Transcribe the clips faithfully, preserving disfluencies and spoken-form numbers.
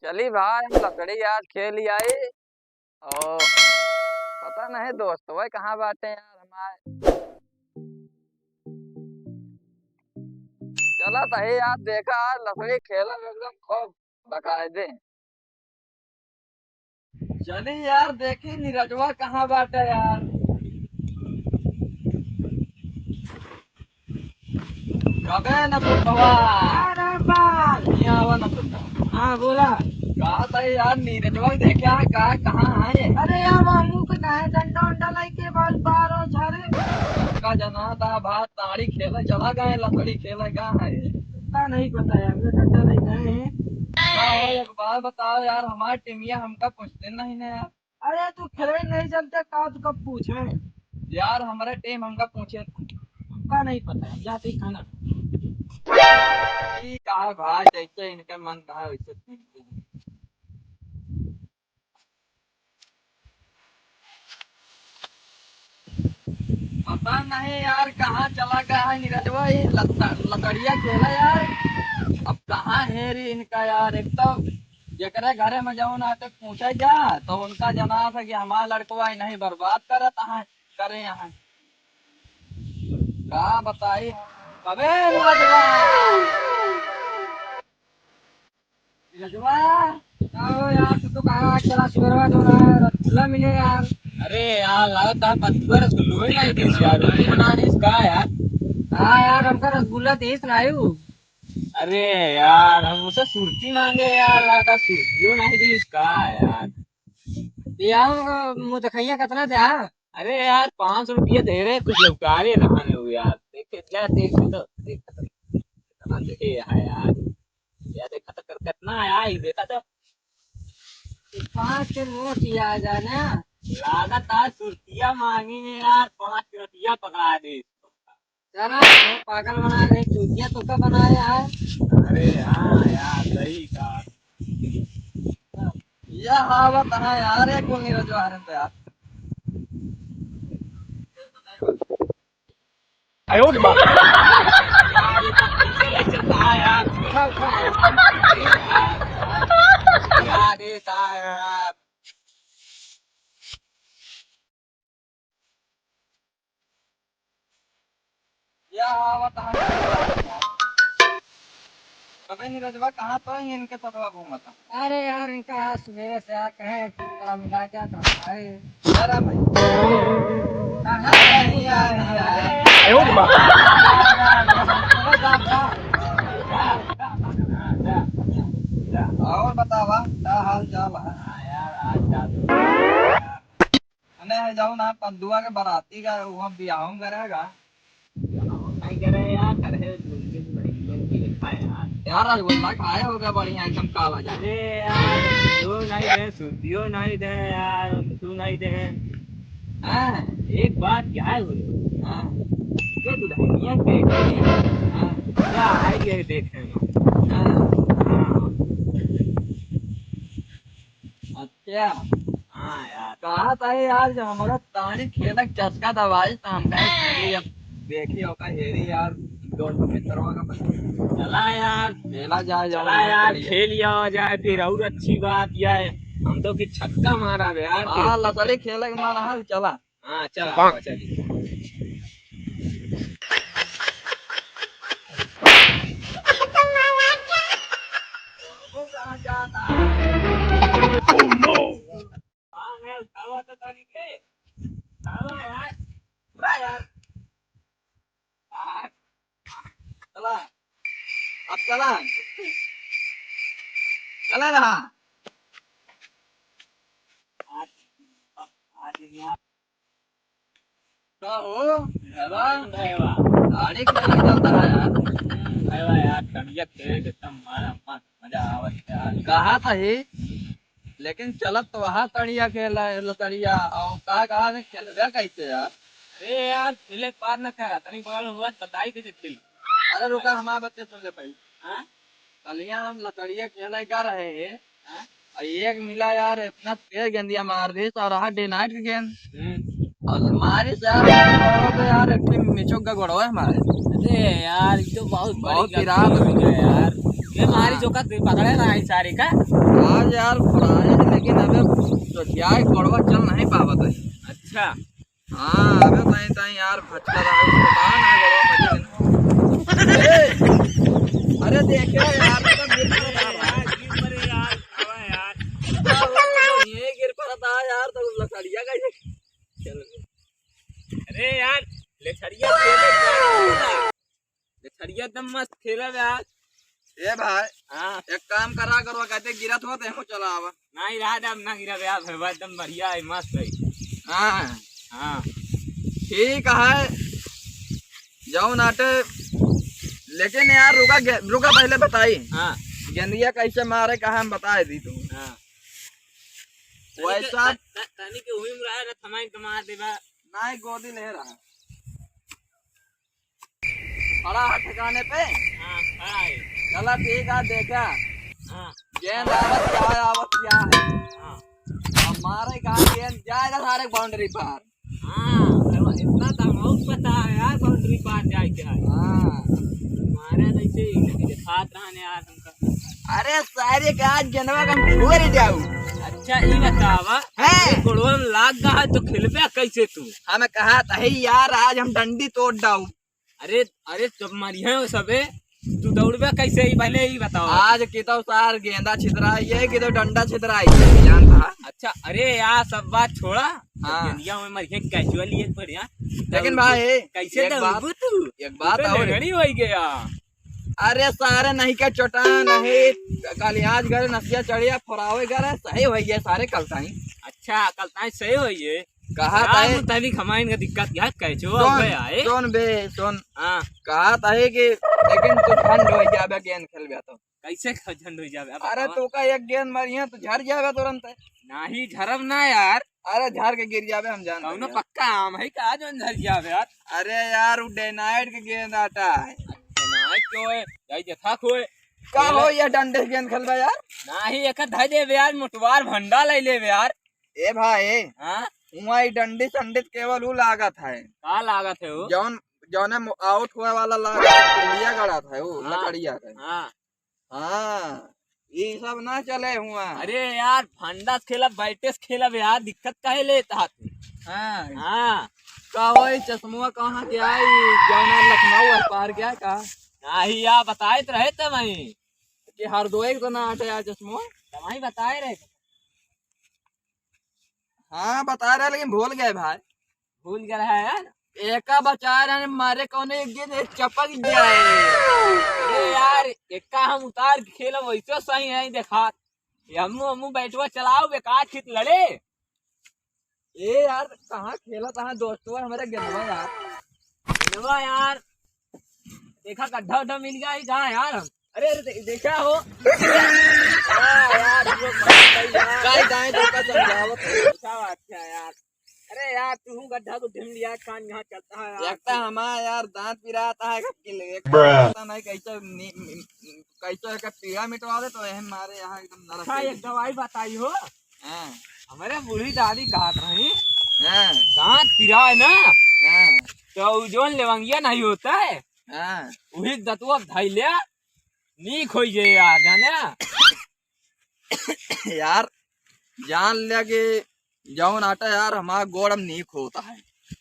चली भाई, हम लकड़ी आज खेल ही आई। और पता नहीं दोस्त वह कहाँ बाटे यार हमारे। चला तही यार, देखा आज लकड़ी खेला एकदम खूब बकायदे। चली यार, देखी नीरजवा कहाँ बाटे यार। अबे नथुनवा। अरे बाल। यहाँ आवा नथुनवा। हाँ, बोला। कहा था यार, नीरजवा देखे आ, कहा, कहाँ है? अरे यार, मामू के कहे डंडा उंडा लेके बाल पारो झारे। का जना था बात ताड़ी खेले चला गए, लकड़ी खेले का है? का नहीं पता यार, मैं डंडा लेके आए हैं। का हो, एक बात बताओ यार, हमारी टीमिया हमका पूछते नहीं ना यार। अरे तू खेले नहीं जानते का, तू कब पूछे? यार, हमारे टीम हमका पूछे था। हमका नहीं पता है, जाते ही खाना। ठीक है भाई, जैसे इनका मन कहा वैसे खेलते हैं। पता नहीं यार, कहाँ चला गया है नीरजवा, ये लत-, लकड़िया खेला यार। अब कहाँ है रे इनका यार, एक तो जेकरे घरे में जौन आते पूछे जा, तो उनका जना था कि हमारा लड़कवा ही नहीं बर्बाद करत है, करे यहाँ। का बताई? अबे नीरजवा! रजवा, का हो यार, तू तो कहा चला सुबह जो रहा है, रसगुल्ला मिले यार। अरे यार, लागत है पति पर रसगुल्लो ही नहीं दीस यार, रोटी बना दीस का यार? हाँ यार, हमका रसगुल्ला दीस नहीं हूँ। अरे यार, हम उसे सुरती मांगे यार, लागत है सुरतियो नहीं दीस का यार? यार, मुँह देखैया कितना दे, हाँ? अरे यार, पाँच सौ रुपया दे रहे, कुछ लौटा ले रहा है वो यार। देखे, क्या देखे तो, देखे तो, कितना दे रहा है यार। यार, देखा तो कर, कितना आया ही, देखा तो। पाँच के नोट ही आ जाए ना। लागत आज सुरतिया मांगी है यार, पाँच रुपया पकड़ा दे। चला, वो पागल बना रहे, चूतिया तो का बनाया है? अरे हाँ यार, सही कहा। यह हालत है यार, एक को नहीं रजवा रहे तो यार। आयो रे बाप। अरे साहब। या आवत है। अबे नीरजवा, कहाँ तो ही इनके पतवा घूमता? अरे यार, इनका आज सुबह से आ कहे, थोड़ा मिला क्या था? अरे, अरे भाई। कहाँ नहीं आ रहा है? आयो रे बाप। और बतावा, का हाल चाल है? अने है जाओ ना, पद्दुआ के बराती का, वो बियाह करेगा। नहीं करे यार, करे, दुल्हन की लिखा है यार। यार, रसगुल्ला खाए होगा बढ़िया, एकदम काला जा। अरे यार, तू नहीं दे, सुधियो नहीं दे यार, तू नहीं दे। हाँ, एक बात क्या है बोले? हाँ। ये दुल्हनिया के, हाँ, क्या है ये देखे? हाँ। हाँ। अच्छा। हाँ यार, कहा था यार, जब हमारा ताड़ी खेलक चस्का दवाई तो हम कहे, "चलिए अब देखी होगा हेरी यार, दोस्त मित्रवा का बस।" चला यार, खेला जाए, जाओ चला ना यार, बढ़िया। खेल लिया जाए फिर और अच्छी बात यह है, हम तो कि छक्का मारा बे यार। हाँ, लतड़ी खेलक मन हाल चला। हाँ, चला, पाक। चलिए। Oh no! चला, अब चला, चला रहा। का हो? भैया, भैया। गाड़ी के लिए चलता है यार। भैया यार, तबीयत के एकदम मारा मस्त मजा आवत है यार। कहा था ही? लेकिन चलत तो वहाँ तड़िया के ल-, लतड़िया, और का कहा से खेलबे कैसे यार? अरे यार, खेले पार न करा, तनी बगल हुआ, बताई कैसे खेल। अरे रुका, हमारे बच्चे सुन ले पहले। हाँ? कलिया हम लतड़िया खेले का रहे हैं, हाँ? और एक मिला यार, इतना तेज गेंदिया मार दी, और रहा डे नाइट की गेंद। हम्म। और हमारे से यार, तो यार, एक मिचोक का गोड़वा है हमारे। अरे यार, ये तो बहुत बड़ी बहुत गलती इराद हो गई यार। ये मारी हाँ। जो का पकड़े रहा है सारे का। आज यार प्राइज, लेकिन अबे सोचिया है, कोड़वा चल नहीं पावत है। अच्छा। हाँ, अबे ताई, ताई यार भटका रहा है, उसको कहाँ ना गड़वा मजे में। ए, अरे देखे यार, मतलब गिर पड़ा था भाई। यार, गिर पड़े यार, हवा यार। ये गिर पड़ा था यार, तो लकड़िया कैसे? चल। अरे यार, लकड़िया खेले यार। लकड़िया एकदम मस्त खेला बे यार। ए भाई, हाँ। एक काम करा करो, कहते गिरत हो तो हमको चला आवा। नहीं रहा, अब ना गिरा बे यार, भैया एकदम बढ़िया है, मस्त है। हाँ। हाँ। ठीक है, जाओ नाटे, लेकिन यार रुका, गे-, रुका पहले बताई। हाँ। गेंदिया कैसे मारे, कहा हम बताए दी तू। हाँ। वैसा त-, त-, तनी के उही में रहा ना, थमाइन के मार देबा। नहीं, गोदी ले रहा। खड़ा है ठिकाने पे? हाँ, खड़ा है। चला ठीक है, देखा। हाँ। गेंद आवत क्या है, आवत क्या है। हाँ। अब मारे का गेंद जाएगा सारे बाउंड्री पार। हाँ, अब इतना तो हमको पता है यार, बाउंड्री पार जाए के है। हाँ। मारे तो ऐसे ही दिखात रहने यार हमका। अरे सारे के आज गेंदवा का हम छोड़ जाऊ। अच्छा, ई बतावा, हैं? ये गोड़वा में लाग गा है तो खेलबे कैसे तू? हम कहा तही यार, आज हम डंडी तोड़ डाऊ। अरे, अरे, जब मरिहे हो सबे, तू दौड़बे कैसे, ई पहले ई बताओ। आज की तो सार गेंदा छितराई है, कि तो डंडा छितराई है, जानता? अच्छा, अरे यार, सब बात छोड़ा। हाँ। गेंदिया में मरिहे, कैचुअल ये बढ़िया। लेकिन तो भाई, कैसे एक बात, दौड़बू तू? एक बात तू तो और। लंगड़ी हो गया। अरे सारे नहीं के चोटा नहीं, कल आज गए नसिया चढ़िया फोरावे गए, सही हो गया सारे कल ताई। अच्छा, कल ताई सही हो गए। कहा यार, ताई तू तभी खमाइन का दिक्कत यार, कैचो सुन, हो गया है। सुन बे, सुन। हाँ। कहा ताई कि लेकिन तू झंड हो गया बे, गेंद खेलबे तो। कैसे ख-, झंड हो जावे? अब अरे बतावा। तो का एक गेंद मारिया तो झड़ जावे तुरंत। नहीं, झरब ना यार। अरे झड़ के गिर जावे, हम जानते कौनो हैं। पक्का आम है का जो झड़ जावे यार? अरे यार, वो डेनाइट के गेंद आटा है। डेनाइट क्यों है? जाई जथा खोए। का हो, ये डंडे से गेंद खेलबा यार? नाही, एक धइ देबे यार, मोटवार भंडा लइ लेबे यार। ए भाई, हाँ? हुआं ई डंडी संडी त केवल ऊ लागत है। का लागत है वो? जौन, जौने मो-, आउट होए वाला लागत है, पिंडिया गड़त है वो, हाँ। लकड़िया के। हाँ। हाँ, ई सब ना चले हुआं। अरे यार, भंडा से खेलब, बैटे से खेलब यार, दिक्कत काहे लेत हा तू? हाँ। हाँ। का हो, ई चश्मवा कहाँ के आई? जौन लखनऊ है, पार के है का? नाही यार, बताए तो रहे त वहीं। कि हरदोई के तो ना आटे यार चश्मो। तमाही बताए रहे। हाँ, बता रहे, लेकिन भूल गए भाई। भूल गए है यार। एका बचा रहे, मारे कौने एक गेंद चपक जाए। अरे यार, एका हम उतार के खेलब, वैसे सही है, देखा। ये हमू, हमू बैटवा चलाओ, बेकार खित लड़े। ए यार, कहाँ खेलत है दोस्तवा हमरे गेंदवा यार? गेंदवा यार, देखा गड्ढा उड्ढा मिल गया है कहाँ यार हम? अरे, अरे, दे-, देखा हो? हाँ यार, ये बात सही यार। काहे दाएं देखा समझावत है। अच्छा बात है यार। अरे यार, तू गड्ढा को ढूंढ लिया, कान यहाँ चलता है यार। एक तो हमारा यार दांत पिराता है, एक पता नहीं कैसे नि-, नि-, कैसे एक पीड़ा मिटवा दे, तो यही मारे यहाँ एकदम नरक अच्छा, कर एक दे। दवाई बताई हो। हाँ। हमरे बूढ़ी दादी कहत रही, हाँ। दांत पिराए ना, हाँ। तो उ जौन लवंगिया नहीं होता है, हाँ। वही दतुआ धइ ले, नीक होइ जाए यार, जाने? यार, जान ले कि जौन आटा यार, हमारा गोड़ अब नीक होता है।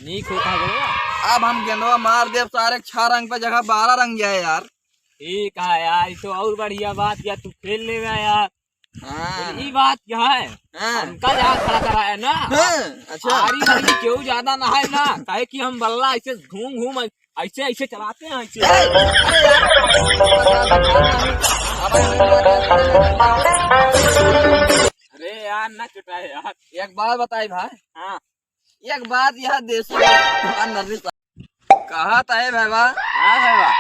नीक होता है गोड़वा? अब हम गेंदवा मार देब सारे, छह रंग पे जगह बारह रंग जाए यार। ठीक है यार, ये तो और बढ़िया बात, या तू खेल लेगा यार। हाँ। ई बात क्या है? हाँ। हमका जहाँ खड़ा करा है ना, हाँ, अच्छा। आरी वारी केहू ज्यादा ना है ना, काहे कि हम बल्ला ऐसे घूम घूम ऐसे ऐसे चलाते हैं ऐसे। ए, अरे यार, अरे यार, ना चुटाए यार। एक बात बताई भाई। हाँ। एक बात यह देसी नर्री सा-, कहा तहे भाई बा? हाँ भाई बा।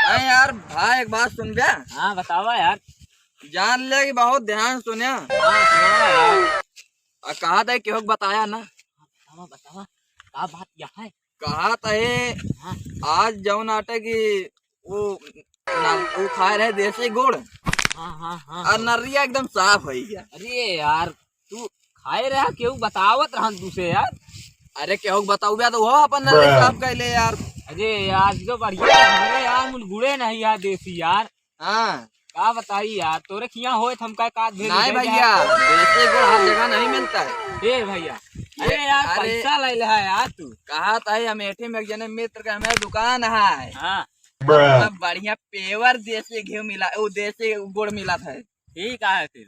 अरे यार भाई, एक बात सुन बे। हाँ, बतावा यार। जान ले कि बहुत ध्यान सुने। हाँ, सुनावा यार। आ, कहा तहे केहू के बताया ना। बतावा, बतावा। का बात यह है? कहा तहे हाँ। आज जौन आटे की वो ना, वो खाए रहे देसी गुड़। हाँ, हाँ, हाँ, और हाँ। नर्रिया एकदम साफ होइ गया। अरे यार, तू खाए रहा, केहू बतावत रहन तू से यार। अरे केहू बताऊ बे तो वो अपन नर्री साफ कर ले यार। अरे यार, जो बढ़िया है यार, मुल गुड़े नहीं यार देसी यार। हाँ। का बताई यार, तोरे खिया होए त हमका का भेज नहीं दे भैया, यार। देसी गुड़ हर जगह नहीं मिलता है। ए भैया, ये अरे यार, अरे। पैसा ले ले है यार तू। कहा था अमेठी में एक जने मित्र के हमारे दुकान है। हाँ। अब बढ़िया pure देसी घी मिला, वो देसी गुड़ मिला था। ठीक है फिर।